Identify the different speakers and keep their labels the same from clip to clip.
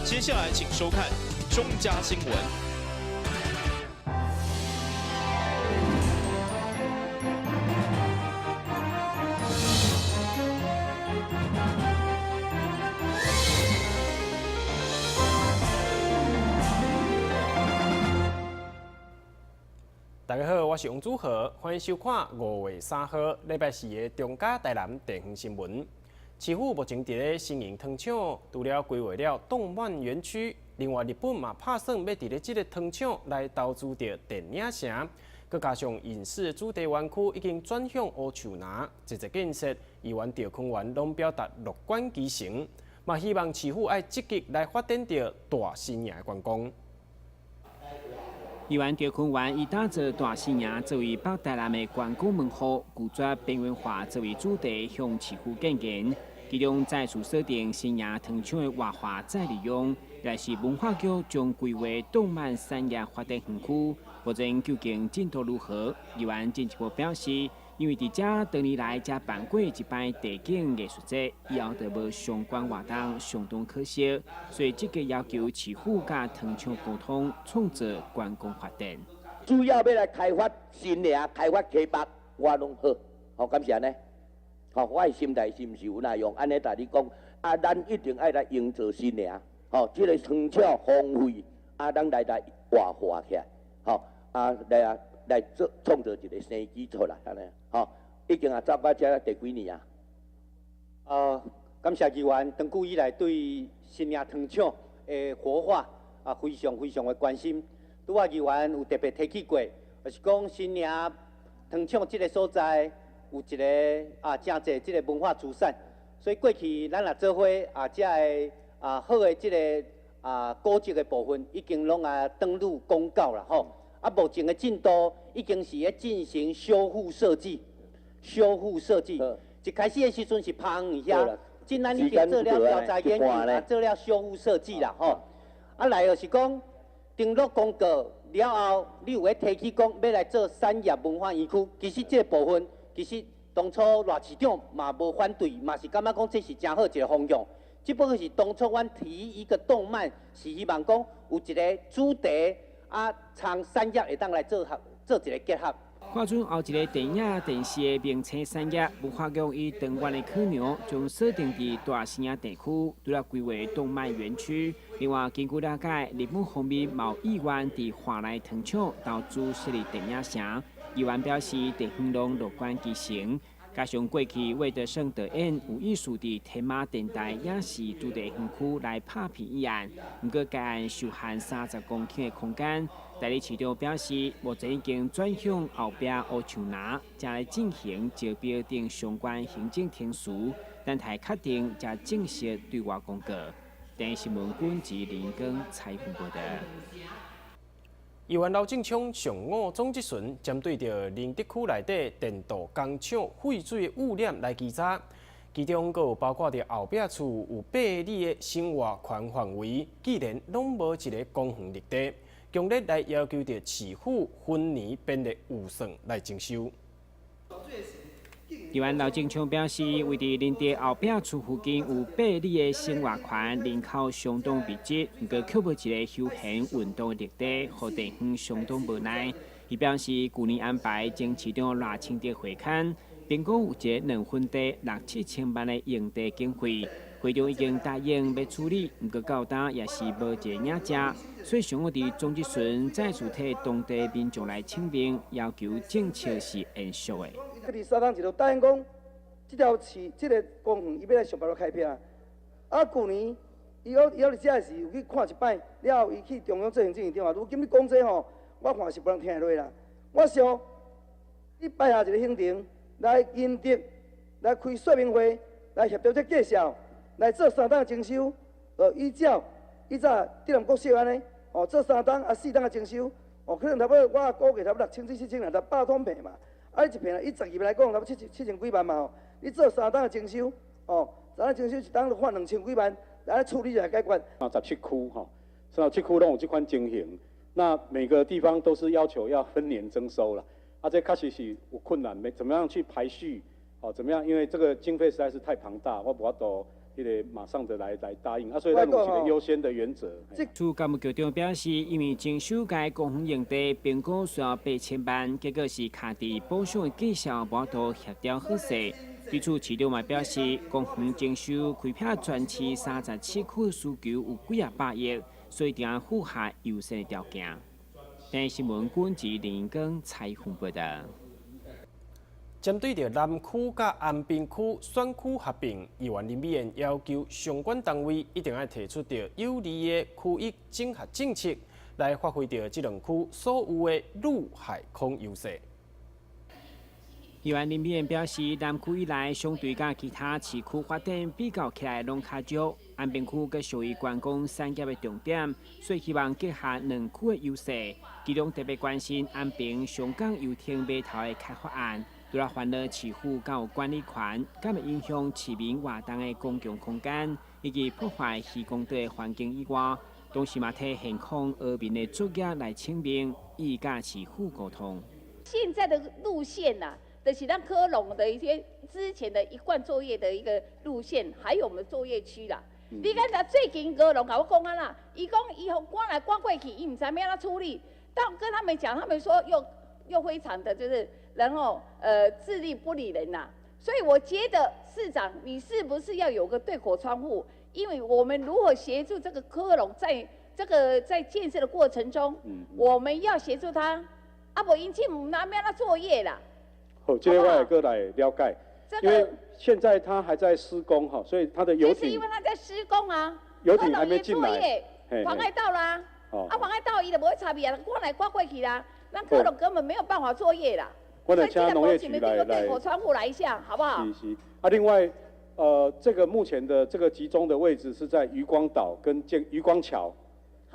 Speaker 1: 接下來請收看中嘉新聞。
Speaker 2: 大家好，我是王祖豪，歡迎收看5月3號禮拜四的中嘉台南地方新聞。市府目前佇咧新營糖廠，除了規劃了動漫園區，另外日本嘛拍算欲佇咧這個糖廠來投資著電影城，閣加上影視主題園區已經轉向烏樹林，積極建設，議員趙坤元攏表達樂觀其成，嘛希望市府愛積極來發展著大新營的觀光。
Speaker 3: 議員趙坤元以打造大新營作為北台南的觀光門戶，拒絕邊緣化作為主題向市府建言，其中再次鎖定新營糖廠的活化再利用，也是文化局將規劃動漫產業發展園區，目前究竟進度如何？議員進一步表示，因為佇遮多年來才辦過一擺地景藝術節，以後就無相關活動，相當可惜，所以積極要求市府佮糖廠溝通，創造觀光發展。
Speaker 4: 主要欲來開發新營，開發溪北，我攏好，好敢是按呢？吼，我的心態是毋是有那樣？按呢共你講，啊，咱一定愛來營造新營，吼，這個糖廠荒廢，啊，咱來來活化起來，吼，啊，來啊。來做創造一個生機出來，按呢，吼，已經也走到這第幾年啊？
Speaker 5: 感謝議員長久以來對新營糖廠的活化啊，非常非常的關心。拄仔議員有特別提起過，就是講新營糖廠這個所在有一個啊，誠濟這個文化資產，所以過去咱也做伙啊，這个啊好的這個啊古蹟的部分已經攏啊登錄公告啦，吼。啊，目前的進度已經是咧進行修復設計，修復設計。一開始的時陣是拍遠遐，今咱已經做了調查研究，啊，做了修復設計啦，吼。啊，來就是講登錄公告了後，你有咧提起講欲來做產業文化園區，其實這個部分，其實當初賴市長嘛無反對，嘛是感覺講這是誠好一個方向。只不過是當初阮提一個動漫，是希望講有一個主題。啊，從產業會當來做合，做一個結合。
Speaker 3: 看準後一个電影電視的明星產業，文化局以長遠的考量，將鎖定佇大新營地區，除了規劃動漫園區。另外，根據了解，日本方面嘛有意願佇華內糖廠投資設立電影城。議員表示，地方攏樂觀其成。加上過去魏德聖導演有意思佇天馬電台影視主題園區來拍片一案，毋過該案受限30公頃的空間。代理市長表示，目前已經轉向後壁烏樹林，正咧進行招標等相關行政程序，等待確定才正式對外公告。電視新聞軍及林光採訪報道。
Speaker 2: 議員劉正昌上午總質詢，針對著寧德區內底電鍍工廠廢水的污染來稽查，其中閣有包括著後壁厝有8里的生活圈範圍，竟然攏無一个公園綠地，強烈來要求著市府分年編列預算來徵收。
Speaker 3: 議員劉正昌表示，位佇寧德後壁厝附近有8里的生活圈，人口相當密集，毋過卻無一个休閒運動的綠地，予地方相當無奈。伊表示，舊年安排前市長賴清德會勘，評估有一个兩分地六七千萬的用地經費，會長已經答應欲處理，毋過到今也是無一個影跡，所以上午佇總質詢再次替當地民眾來請命，要求政策是延續的。
Speaker 6: 佢佇三冬一路答應講，這條市這个公園伊欲來想辦法開闢啊。啊，舊年伊閣伊閣佇遮的時有去看一擺，了後伊去中央做行政院長啊。如今你講這吼，我看是無人聽會落啦。我想你擺下一个行程來仁德，來開說明會，來協調這介紹，來做三冬的徵收，依照以早竹南國小按呢，哦，做三冬啊四冬的徵收，哦，可能差不多我估計差不多六千至七千人，才百通坪嘛。啊，你一坪以十二萬來講，差不多七千幾萬嘛吼。你做三冬的徵收，哦，三冬徵收一冬就換2000幾萬，來處理就來解決。
Speaker 7: 啊，17區吼，37區攏有這款情形。那每個地方都是要求要分年徵收啦。啊，這確實是有困難，沒怎麼樣去排序，哦，怎麼樣？因為這個經費實在是太龐大，我無法度彼个馬上的來答應啊，所以咱有一個優先的原則。
Speaker 3: 厝幹部局長表示，因為徵收該公園用地評估需要8000萬，結果是卡佇補償的計數無法度協調好勢。對此，市長嘛表示，公園徵收開闢全市37區需求有幾仔百億，所以一定要符合優先的條件。電視新聞軍記林光採訪報道。
Speaker 2: 針對著南區佮安平區選區合併，議員林美燕要求相關單位一定愛提出著有利的區域整合政策，來發揮著這兩區所有的陸海空優勢。
Speaker 3: 議員林美燕表示，南區以來相對佮其他市區發展比較起來攏較弱，安平區閣屬於觀光產業的重點，所以希望結合兩區的優勢，其中特別關心安平上港遊艇碼頭的開發案。除了煩惱市府敢有管理權，敢會影響市民活動的公共空間，以及破壞漁光島的環境以外，同時嘛提現況蚵民的作業來請命，欲佮市府溝通。
Speaker 8: 現在的路線吶，就是咱科隆的一些之前的一貫作業的一個路線，還有我們作業區啦。你敢知最近高龍共我講啊啦，伊講伊予趕來趕過去，伊毋知欲按怎處理。但我跟他們講，他們說又非常的就是，然後置理不理人吶。所以我覺得市長，你是不是要有個對口窗戶？因為我們如何協助這個科隆在這個在建設的過程中，我們要協助他。啊，無𪜶這毋知欲按怎作業啦。
Speaker 7: 好，這個我會閣來了解。因為現在他還在施工哈，所以他的遊艇。
Speaker 8: 就是因為他在施工啊。
Speaker 7: 遊艇還沒進來。
Speaker 8: 妨礙到啦。啊，妨礙到伊就無會插伊啊，趕來趕過去啦。咱科隆根本沒有辦法作業啦。
Speaker 7: 我來請農業局來
Speaker 8: 對口窗戶來一下，好不好？
Speaker 7: 是是。啊，另外，這個目前的這個集中的位置是在漁光島跟健漁光橋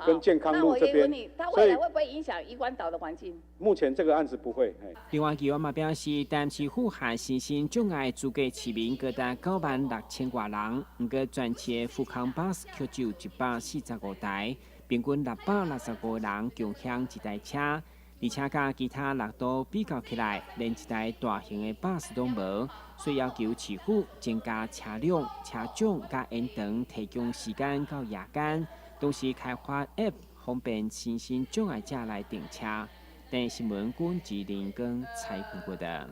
Speaker 7: 跟健康路這邊。
Speaker 8: 它未來會不會影響漁光島的環境？
Speaker 7: 目前這個案子不會。
Speaker 3: 另外，議員嘛表示，台南市符合身心障礙資格市民高達96,000外人，毋過全市的復康巴士卻只有145台，平均665人共享一台車。而且佮其他六都比較起來，連一台大型的巴士攏無，所以要求市府增加車輛、車種佮延長提供時間到夜間，同時開發 App 方便身心障礙者來訂車。電視新聞軍記林光採訪報道。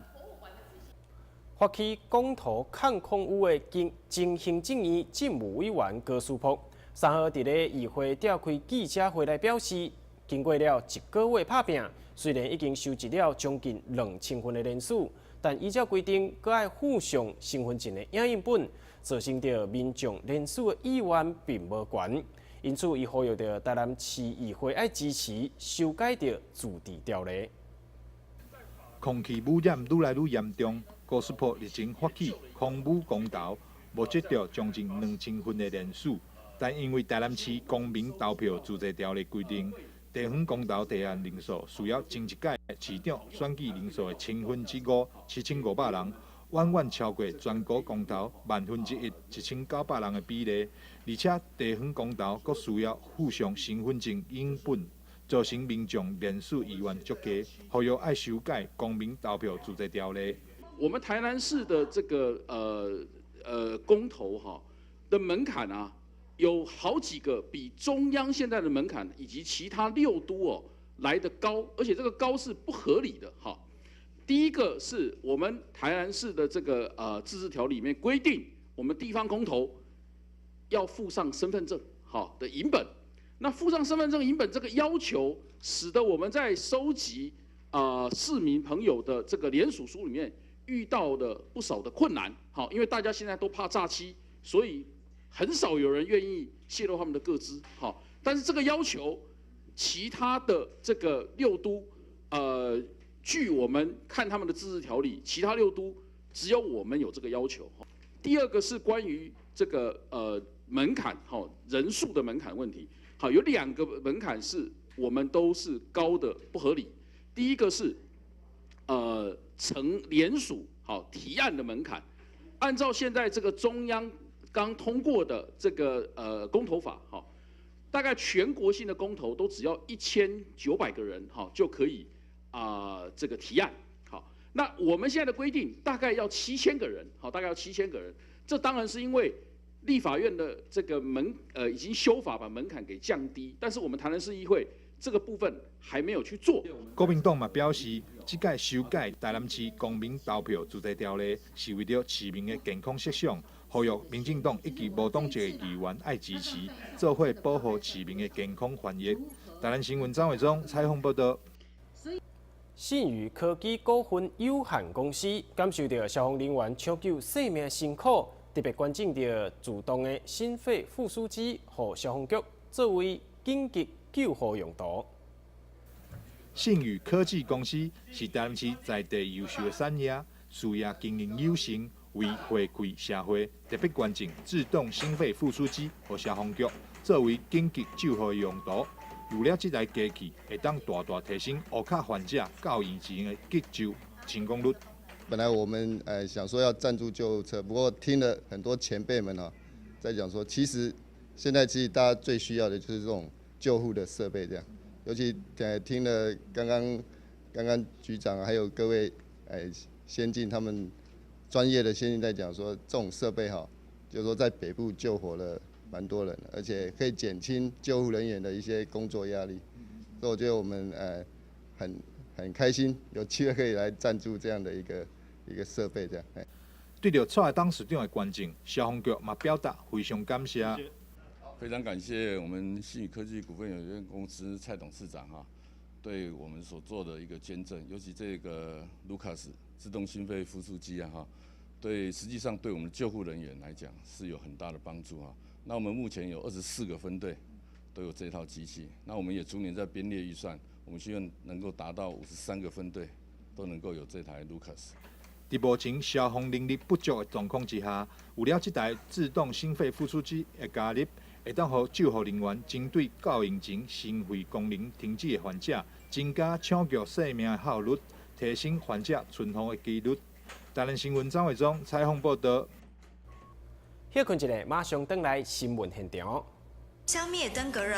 Speaker 2: 發起公投抗空污的前行政院政務委員高詩璞，3號佇咧議會召開記者會來表示，經過了一個月拍拚，雖然已經收集了將近2000份的聯署，但依照規定，閣愛附上身份證的影印本，造成著民眾聯署的意願並無懸。因此，伊呼籲著台南市議會愛支持修改著自治條例。
Speaker 9: 空氣污染愈來愈嚴重，高詩璞日前發起空污公投，募集著將近2000份的聯署，但因為台南市公民投票自治條例規定，地方公投提案人數需要前一屆市長選舉人數的千分之五，7500人，遠遠超過全國公投萬分之一，1900人的比例。而且地方公投閣需要附上身份證影本，造成民眾聯署意願足低，呼籲愛修改公民投票自治條例。
Speaker 10: 我們台南市的這個公投哈的門檻啊，有好幾個比中央現在的門檻以及其他六都哦來得高，而且這個高是不合理的哈。第一個是我們台南市的這個自治條例裡面規定，我們地方公投要附上身份證好的影本。那附上身份證影本這個要求，使得我們在收集市民朋友的這個聯署書裡面遇到了不少的困難。好，因為大家現在都怕詐欺，所以很少有人願意洩露他們的個資。好，但是這個要求，其他的這個六都，據我們看他們的自治條例，其他六都只有我們有這個要求。第二個是關於這個門檻，哈，人數的門檻問題。好，有兩個門檻是我們都是高的不合理。第一個是成聯署好提案的門檻，按照現在這個中央剛通過的這個公投法，哈，大概全國性的公投都只要1900個人，哈，就可以這個提案。好，那我們現在的規定大概要七千個人，好，大概要七千個人。這當然是因為立法院的這個門，已經修法把門檻給降低，但是我們台南市議會這個部分還沒有去做。
Speaker 9: 國民黨嘛表示，這屆修改台南市公民投票自治條例，是為著市民的健康設想，呼籲民進黨以及無黨籍的議員愛支持，做伙保護市民的健康權益。台南新聞張偉忠採訪報道。
Speaker 2: 信宇科技股份有限公司感受著消防人員搶救生命辛苦，特別捐贈著自動的心肺復甦機，予消防局作為緊急救護用途。
Speaker 9: 信宇科技公司是台南市在地優秀的產業，事業經營有成，為回饋社會，特別捐贈自動心肺復甦機予消防局，作為緊急救護用途。有了這台機器，會當大大提升烏卡患者到院前的急救成功率。
Speaker 11: 本來我們想說要贊助救護車，不過聽了很多前輩們啊，在講說，其實現在其實大家最需要的就是這種救護的設備，這樣。尤其聽了剛剛局長還有各位先進他們專業的先進在講說，這種設備哈，就是說在北部救活了蠻多人，而且可以減輕救護人員的一些工作壓力，所以我覺得我們很開心有機會可以來贊助這樣的一個設備，這樣。
Speaker 9: 對著蔡董事長的捐贈，消防局嘛表達非常感謝。
Speaker 12: 非常感謝我們信宇科技股份有限公司蔡董事長哈，對我們所做的一個捐贈，尤其這個盧卡斯自動心肺復甦機啊哈，對，實際上對我們救護人員來講是有很大的幫助啊。那我們目前有24個分隊都有這套機器，那我們也逐年在編列預算，我們希望能夠達到53個分隊都能夠有這台盧卡斯。
Speaker 9: 佇目前消防能力不足的狀況之下，有了這台自動心肺復甦機的加入，會當予救護人員針對到院前心肺功能停止的患者，增加搶救生命的效率，提升患者存活的幾率。台南新聞張偉忠採訪報道。
Speaker 2: 歇睏一下，馬上轉來新聞現場。
Speaker 13: 消滅登革熱，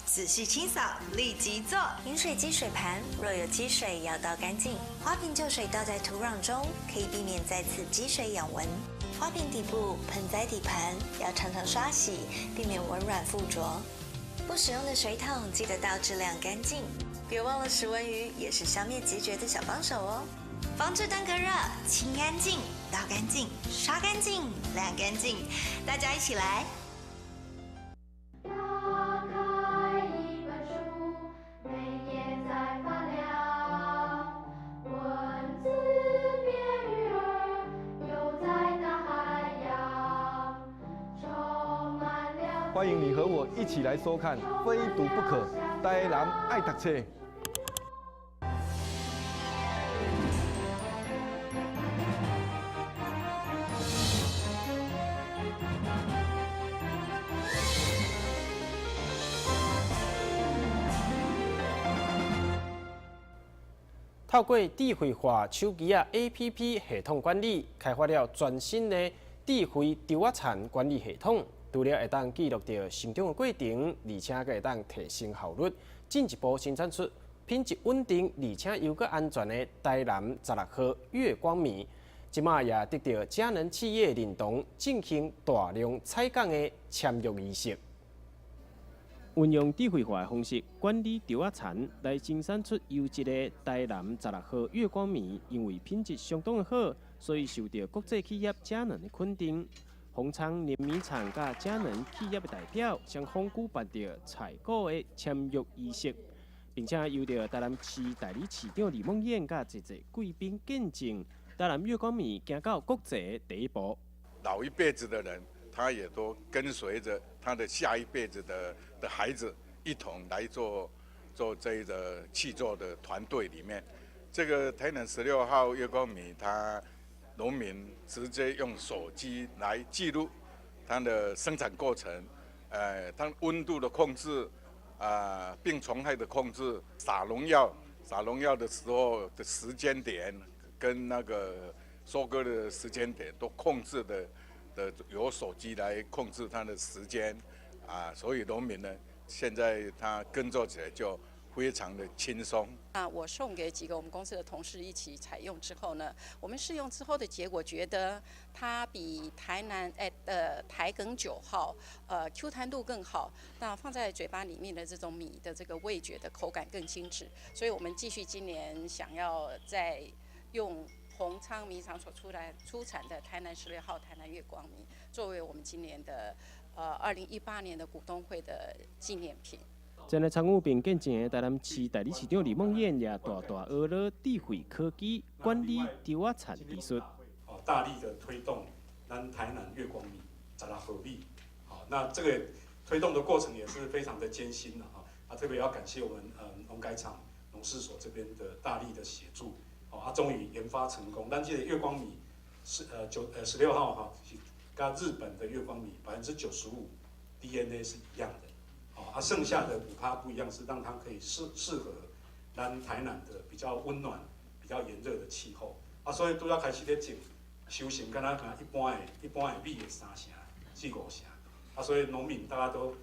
Speaker 13: 仔細清掃，立即做。飲水機水盤若有積水，要倒乾淨。花瓶舊水倒在土壤中，可以避免再次積水養蚊。花瓶底部、盆栽底盤要常常刷洗，避免蚊卵附着。不使用的水桶記得倒置晾乾淨。別忘了食蚊魚也是消滅孑孓的小幫手哦。防治登革熱，清乾淨，倒乾淨，刷乾淨，晾乾淨，大家一起來。
Speaker 14: 打開一本書，每頁在發亮，文字變魚兒，游在大海洋，充滿了。
Speaker 15: 歡迎你和我一起來收看《非讀不可》，台南愛讀冊。
Speaker 2: 透過智慧化手機仔 APP 系統管理，開發了全新的智慧稻仔田管理系統，除了會當記錄著成長的過程，而且閣會當提升效率，進一步生產出品質穩定而且又閣安全的台南16號月光米。這馬也得到佳能企業認同，進行大量採購的簽約儀式。運用智慧化的方式管理稻仔田，來生產出優質的台南16號月光米。因為品質相當的好，所以受到國際企業佳能的肯定。豐昌碾米廠佮佳能企業的代表雙方舉辦著採購的簽約儀式，並且由著台南市代理市長李孟諺佮濟濟貴賓見證，台南月光米行到國際第一步。
Speaker 16: 老一輩子的人，他也都跟隨着他的下一輩子的孩子一同來做這個契作的團隊裡面。這個台南16號月光米，他農民直接用手機來記錄它的生產過程，它溫度的控制，病蟲害的控制，撒農藥的時候的時間點跟那個收割的時間點都控制的由手機來控制它的時間，啊，所以農民呢，現在他耕作起來就非常的輕鬆。
Speaker 17: 那我送給幾個我們公司的同事一起採用之後呢，我們試用之後的結果，覺得它比台南台梗9號，Q 彈度更好。那放在嘴巴裡面的這種米的這個味覺的口感更精緻。所以我們繼續今年想要再用鴻昌米廠所出來出產的台南16號台南月光米，作為我們今年的2018年的股東會的紀念品。
Speaker 2: 前來參與並見證的台南市代理市長李孟諺也大大學了智慧科技管理稻仔田技術。
Speaker 7: 哦，大力的推動咱台南月光米16號米，好，那這個推動的過程也是非常的艱辛的哈，啊，特別要感謝我們農改場農試所這邊的大力的協助，哦，啊，終於研發成功。咱這個月光米是16號哈，是跟日本的月光米95% DNA 是一樣的。啊，剩下的5%不一樣，是讓它可以適合咱台南的比較溫暖、比較炎熱的氣候。啊，所以拄才開始咧種，收成敢若敢一般的米的3成至5成。啊，所以農民大家都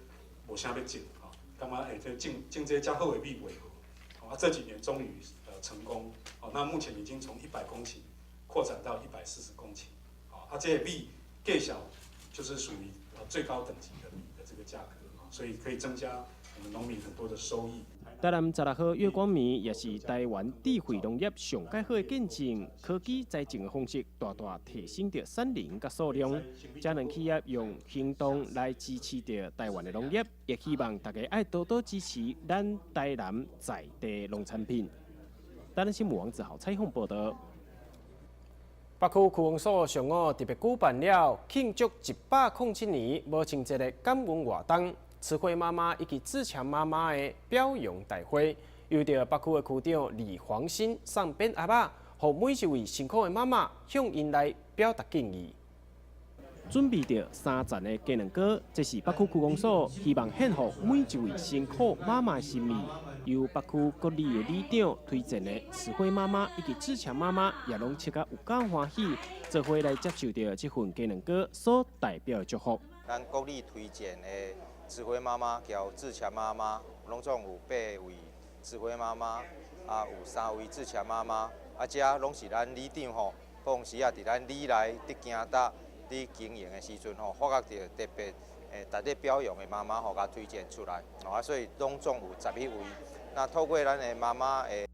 Speaker 7: 無啥欲種，吼，感覺欸，這種這較好的米袂好。啊，這幾年終於成功，哦，那目前已經從100公頃擴展到140公頃。啊，這個米價數就是屬於最高等級的米的這個價格。所以可以增加我們農民很多的收益。
Speaker 2: 台南十六號月光米也是台灣智慧農業上蓋好的見證，科技栽種的方式大大提升著產能佮數量。這兩企業用行動來支持著台灣的農業，也希望大家愛多多支持咱台南在地農產品。台南新聞王子豪採訪報道。北區區公所上午特別舉辦了慶祝107年母親節的感恩活動。慈惠媽媽以及自強媽媽的表揚大會，由著北區的區長李黃新送匾額仔，予每一位辛苦的媽媽向𪜶來表達敬意。準備著三層的雞卵糕，這是北區區公所希望獻予每一位辛苦媽媽的心意。由北區各里的里長推薦的慈惠媽媽以及自強媽媽，也攏笑甲有夠歡喜，做伙來接受著這份雞卵糕所代表的祝福。
Speaker 18: 咱國里推薦的慈惠媽媽佮自強媽媽，攏總有八位慈惠媽媽，啊有三位自強媽媽，啊這攏是咱里長吼，當時啊佇咱里內佇行搭佇經營的時陣吼，發覺著特別值得表揚的媽媽吼，共推薦出來，啊所以攏總有11位。那透過咱的媽媽的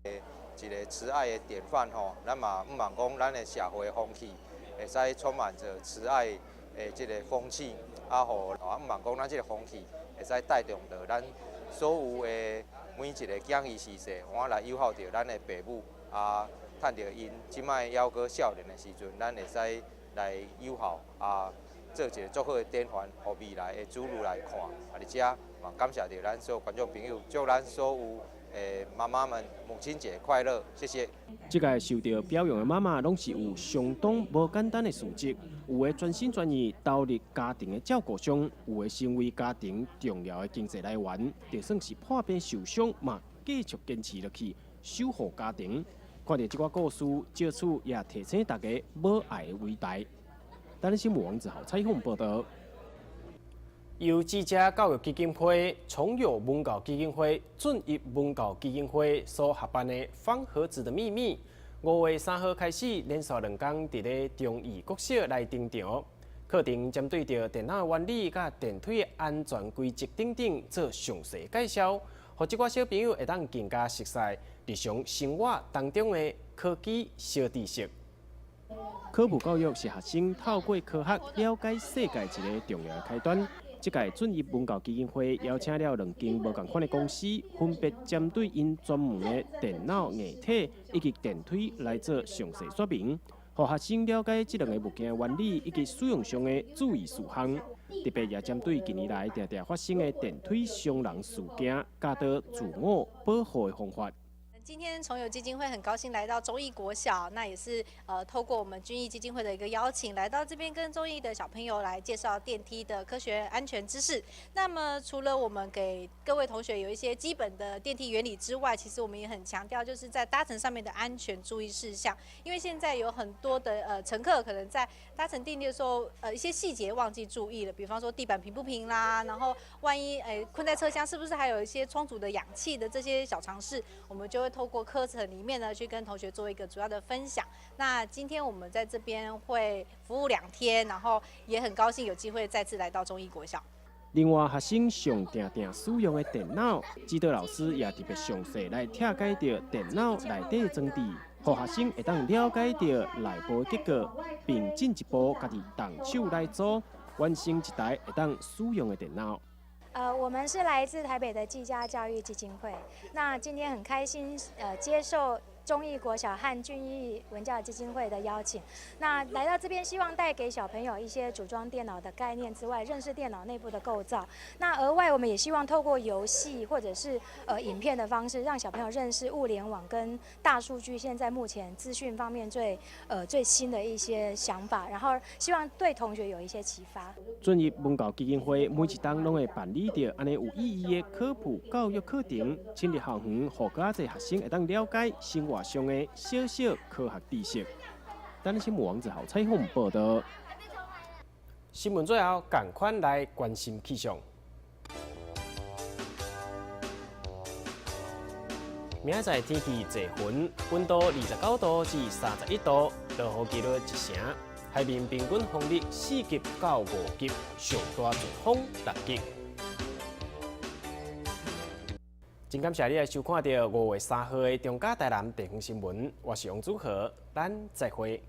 Speaker 18: 一個慈愛的典範吼，咱嘛向望講咱的社會風氣會使充滿著慈愛的這個風氣。啊，予啊，向望講咱這個風氣會使帶動著咱所有的每一个囝兒序細，我來友好著咱的爸母啊，趁著𪜶這擺猶閣少年的時陣，咱會使來友好啊，做一個足好的典範，予未來的子女來看。啊，佇遮嘛感謝著咱所有觀眾朋友，祝咱所有的媽媽們母親節快樂，謝謝。
Speaker 2: 這屆受著表揚的媽媽，攏是有相當無簡單的事蹟，有的全心全意投入家庭的照顧上，有的成為家庭重要的經濟來源，就算是破病受傷，嘛繼續堅持落去，守護家庭。看著這寡故事，藉此也提醒大家母愛的偉大。台南新聞王子豪採訪報道。由智者教育基金會、崇友文教基金會、俊逸文教基金會所合辦的《方盒子的秘密》，5月3號開始連續2天佇咧中義國小來登場。課程針對著電腦原理佮電梯的安全規則等等做詳細介紹，予這寡小朋友會當更加熟悉日常生活當中的科技小知識。科普教育是學生透過科學了解世界一個重要的開端。這屆俊逸文教基金會邀請了兩間無仝款的公司，分別針對𪜶專門的電腦硬體以及電梯來做詳細說明，予學生了解這兩个物件原理以及使用上的注意事項。特別也針對近年來定定發生的電梯傷人事件，教導自我保護的方法。
Speaker 19: 今天崇友基金會很高興來到忠義國小，那也是透過我們均益基金會的一個邀請，來到這邊跟忠義的小朋友來介紹電梯的科學安全知識。那麼除了我們給各位同學有一些基本的電梯原理之外，其實我們也很強調就是在搭乘上面的安全注意事項。因為現在有很多的乘客可能在搭乘電梯的時候，一些細節忘記注意了，比方說地板平不平啦，然後萬一困在車廂，是不是還有一些充足的氧氣的這些小常識，我們就會透過課程裡面呢，去跟同學做一個主要的分享。那今天我們在這邊會服務2天，然後也很高興有機會再次來到忠義國小。
Speaker 2: 另外，學生上定定使用的電腦，指導老師也特別詳細來拆解著電腦內底裝置，予學生會當了解著內部結構，並進一步家己動手來組，完成一台會當使用的電腦。
Speaker 20: 我們是來自台北的技嘉教育基金會。那今天很開心，接受忠義國小和均益文教基金會的邀請，那來到這邊，希望帶給小朋友一些組裝電腦的概念之外，認識電腦內部的構造。那額外，我們也希望透過遊戲或者是影片的方式，讓小朋友認識物聯網跟大數據，現在目前資訊方面最新的一些想法，然後希望對同學有一些啟發。
Speaker 2: 均益文教基金會每一冬攏會辦理著按呢有意義的科普教育課程，深入校園，予較濟學生會當了解生活上的小小科學知識。等新聞王子豪採訪報道。新聞最後，仝款來關心氣象。明仔載天氣濟雲，溫度29度至31度，落雨機率1成。海面平均風力4級到5級，上大陣風6級。真感謝你來收看著5月3號的中嘉台南地方新聞，我是王祖豪，咱再會。